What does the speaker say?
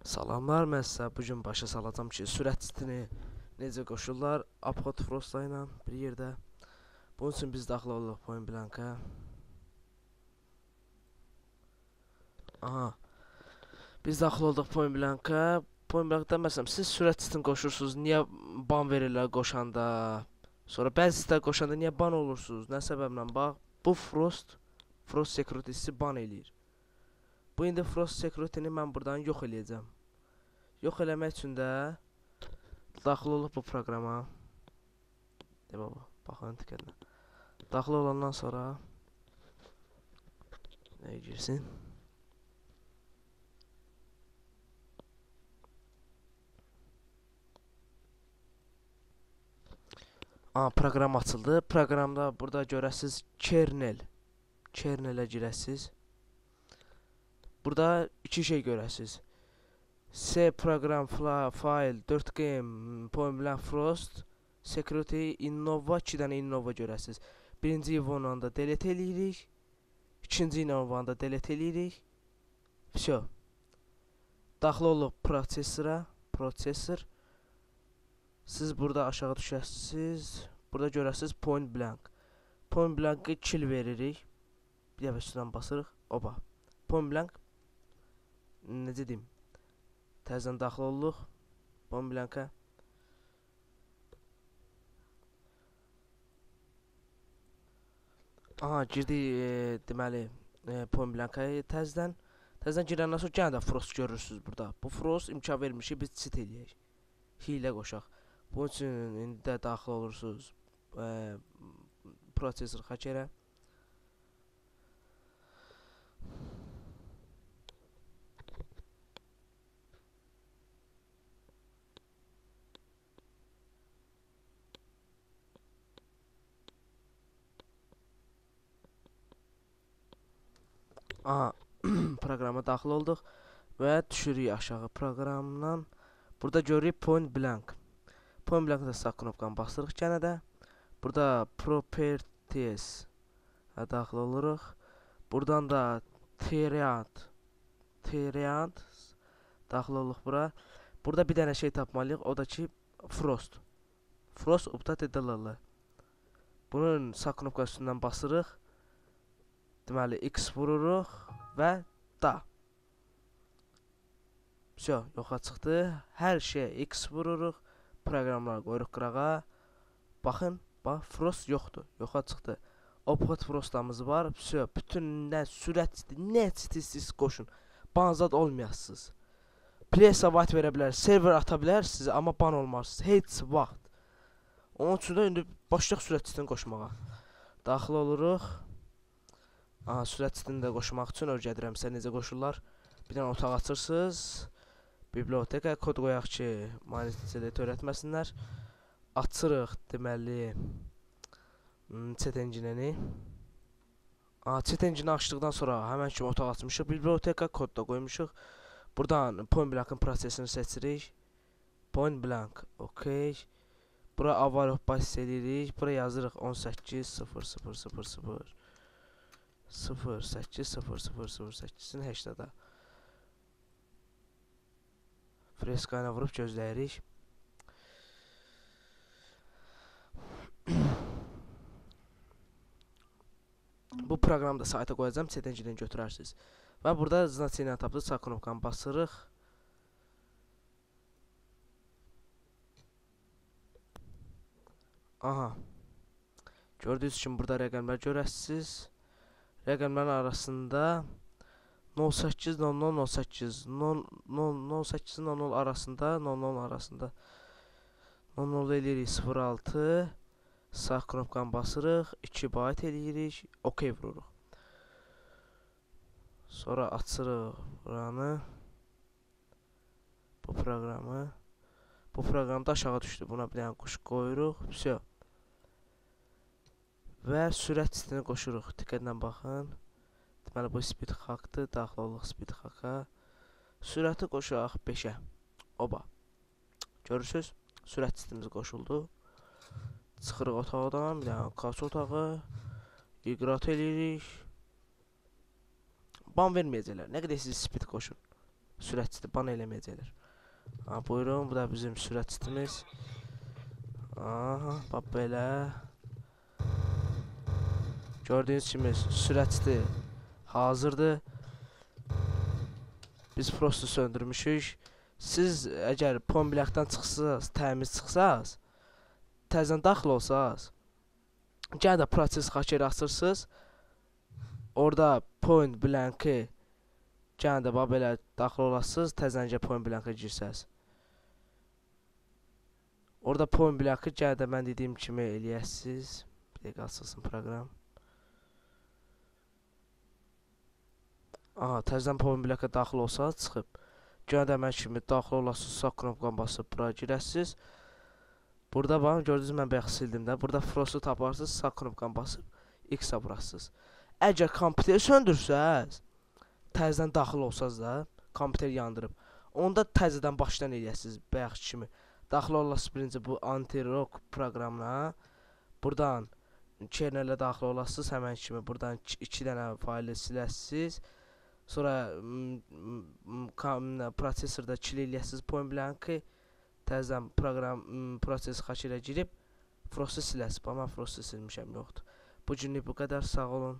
Salamlar, mən sizə bu gün başa salacağam ki, sürət sitini necə qoşurlar Obxod Frost ilə bir yerdə. Bunun üçün biz daxil oluruq Point Blank-a. Aha. Biz daxil olduq Point Blank-a. Point Blank-da məsələn siz sürət sitini qoşursunuz, niyə ban verirlər qoşanda? Sonra bəzi sitlər qoşanda niyə ban olursunuz? Nə səbəblə? Bax, bu Frost Security-si ban eləyir. Bu indi Frost Security-ni mən buradan yox eləyəcəm. Yox eləmək üçün də daxil olub bu proqrama. De baba, baxın diqqətlə. Daxil olandan sonra nəyə girsin? Aha, proqram açıldı. Proqramda burada görəsiniz kernel. Kernelə girəsiniz. Burada iki şey görəsiniz. C proqram file 4G Point Blank Frost Security Innova, 2 dənə Innova görəsiniz. Birinci Innovanı da delete eləyirik. İkinci Innovanı da delete eləyirik. Vso. Daxil oluq prosesora, prosesor. Siz burada aşağı düşəsiniz. Burada görəsiniz Point Blank. Point Blank'ı kill veririk. Bir dəfə üstündən basırıq. Oba. Point Blank necə deyim? Təzədən daxil olduq Point Blank'a. Aha, girdik deməli Point Blank'a təzədən. Təzədən girəndən sonra yenə də Frost görürsünüz burada. Bu Frost imkan vermir ki, biz cheat eləyək. Hilə qoşaq. Bunun üçün indi də daxil olursunuz prosesor hackerə. Aha, proqrama daxil olduq və düşürük aşağı proqramdan. Burada görürük Point Blank. Point Blank'da sağ knopkanı basırıq gənə də. Burada Properties daxil oluruq. Buradan da Triant daxil oluruq bura. Burada bir dənə şey tapmalıyıq, o da ki Frost. Frost update DLL. Bunun sağ knopka üstündən basırıq. Deməli, X vururuq və da. Vso, yoxa çıxdı. Hər şeyə X vururuq. Proqramları qoyuruq qırağa. Baxın, bax, Frost yoxdur. Yoxa çıxdı. Obxod Frost'amız var. Vso, bütün nə sürət, nə istəyirsiniz qoşun. Banzad olmayasınız. Place white verə bilər, server ata bilərsiniz, amma ban olmazsınız. Heç vaxt. Onun üçün də indi başlayaq sürət sitini qoşmağa. Daxil oluruq. Aha, sürət sitini də qoşmaq üçün öyrədirəm sizə necə qoşurlar. Bir dənə otaq açırsınız. Biblioteka kod qoyaq ki, manipülyasiya törətməsinlər. Açırıq deməli chat engine-ni. Aha, chat engine-i açdıqdan sonra həmən kimi otaq açmışıq. Biblioteka kod da qoymuşuq. Buradan Point Blank'ın prosesini seçirik. Point Blank, okey. Bura avar of basis eləyirik. Bura yazırıq 18 0 0 0 0 0 8 0 0 0 8-in hashtag'a. Freska ilə vurub gözləyirik. Bu proqramı da sayta qoyacağam, chat engine-dən götürərsiniz. Və burada znaçeniya tapdıq, sağ knopkanı basırıq. Aha. Gördüyünüz kimi burada rəqəmlər görəsiniz. Rəqəmlərin arasında 08 00 08 00 08 00 arasında 00 arasında 00 eləyirik 06, sağ knopkanı basırıq, 2 bayt eləyirik, OK vururuq. Sonra açırıq buranı, bu proqramı. Bu proqramda aşağı düşdü, buna bir dənə quş qoyuruq, vso. Və sürət sitini qoşuruq, diqqətlə baxın. Deməli, bu speed hackdır, daxil oluq speed hacka. Sürəti qoşaq 5-ə. Oba. Görürsünüz, sürət sitimiz qoşuldu. Çıxırıq otaqdan, bir dənə kaç otağı. İqrat eləyirik. Ban verməyəcəklər, nə qədər siz speed qoşun. Sürətçidir, ban eləməyəcəklər. Ha, buyurun, bu da bizim sürətçimiz. Aha, bax belə. Gördüyünüz kimi sürətçi hazırdır. Biz Frost'u söndürmüşük. Siz əgər Point Blank'dan çıxsaz, təmiz çıxsaz, təzədən daxil olsaz, yenə də proses hakeri açırsınız. Orada Point Blank'ı yenə də bax belə daxil olasınız, təzəncə Point Blank'a girsəz. Orada Point Blank'ı yenə də mən dediyim kimi eləyəsiniz. Bir dəqiqə açılsın proqram. Aha, təzədən Point Blank'a daxil olsaz çıxıb. Yenə də mən kimi daxil olasınız, sağ knopkanı basıb bura girəsiniz. Burada baxın, gördünüz mən bayaq sildim də. Burada Frost'u taparsınız, sağ knopkanı basıb X-a vurasınız. Əgər kompüteri söndürsəz, təzədən daxil olsaz da, kompüter yandırıb, onda təzədən başdan eləyəsiniz bayaq kimi. Daxil olasınız birinci bu anti-rock proqramına. Buradan kernelə daxil olasınız, həmən kimi buradan 2 dənə faylı siləsiniz. Sonra prosesorda kill eləyəsiniz Point Blank'ı. Təzədən proqram proses hakerə girib Frost'u siləsiniz. Bax, mən Frost'u silmişəm, yoxdur. Bu günlük bu qədər, sağ olun.